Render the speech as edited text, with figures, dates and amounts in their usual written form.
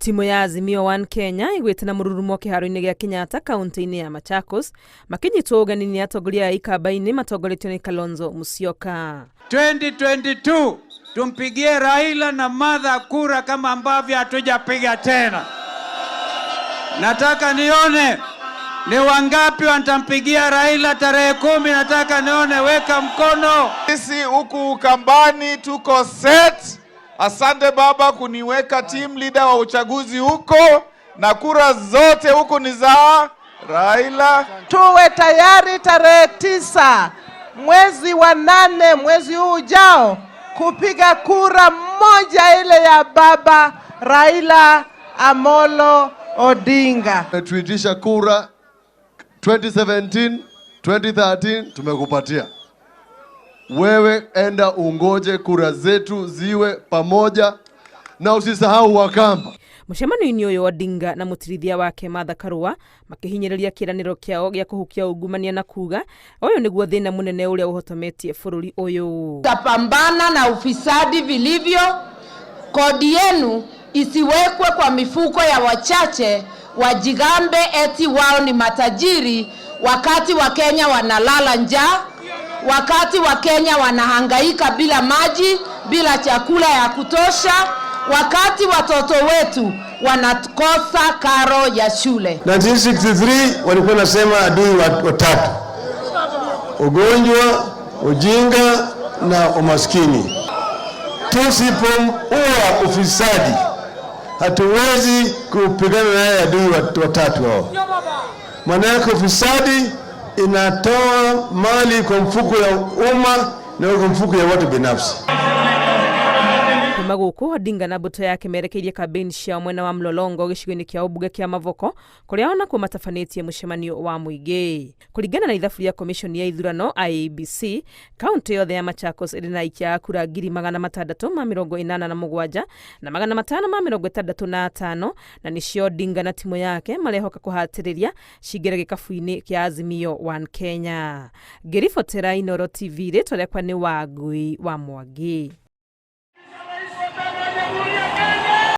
Timu ya Azimio One Kenya ĩgwĩte na mũrurumo kĩharo-inĩ gĩa Kenyatta kaunti-inĩ ya Machakos makĩnyitwo ũgeni nĩ atongoria a ikamba-inĩ matongoretio nĩ Kalonzo Musyoka. 2022 tumpigie Raila na Martha kura kama ambavyo hatujapiga tena. Nataka nione ni wangapi watampigia Raila tarehe 10. Nataka nione, weka mkono. Sisi huku Ukambani tuko set. Asante baba kuniweka team leader wa uchaguzi huko, na kura zote huku ni za Raila. Tuwe tayari tarehe 9 mwezi wa 8 mwezi huu ujao kupiga kura moja ile ya baba Raila Amolo Odinga. Tuitisha kura 2017, 2013 tumekupatia. Wewe enda ungoje kura zetu ziwe pamoja na usisahau Wakamba. Mũcemanio-inĩ ũyũ Odinga na mũtirithia wake Martha Karua makĩhinyĩrĩria kĩĩranĩro kĩao gĩa kũhukia ungumania na kuga ũyũ nĩguo thĩna mũnene ũrĩa ũhotometie bũrũri ũyũ. Tutapambana na ufisadi vilivyo. Kodi yenu isiwekwe kwa mifuko ya wachache wajigambe eti wao ni matajiri, wakati Wakenya wanalala njaa, wakati Wakenya wanahangaika bila maji, bila chakula ya kutosha, wakati watoto wetu wanakosa karo ya shule. 1963 walikuwa nasema adui watatu: ugonjwa, ujinga na umaskini. Tusipoua ufisadi hatuwezi kupigana naye adui watatu hao. Maana yake ufisadi inatoa mali kwa mfuko ya umma na kwa mfuko ya watu binafsi. Kuma gũkũ Odinga na mbũtũ yake merekeirie kambĩini ciao mwena wa Mlolongo gĩcigo-inĩ kĩa ũmbunge kĩa Mavoko kũrĩa onakuo matabanĩtie mũcemanio wa mũingĩ. Kũringana na ithabu rĩa komishoni ya ithurano IEBC, kaunti yothe ya Machakos ĩrĩ na aikia a kura ngiri magana matandatũ ma mĩrongo ĩnana na mũgwanja na magana matano ma mĩrongo ĩtandatũ na atano, na nĩcio Odinga na timu yake marehoka kũhatĩrĩria cingĩre gĩkabu-inĩ kĩa Azimio One Kenya. Ngĩribotera Inooro TV, rĩtwa rĩakwa nĩ Wangui wa Mwangi.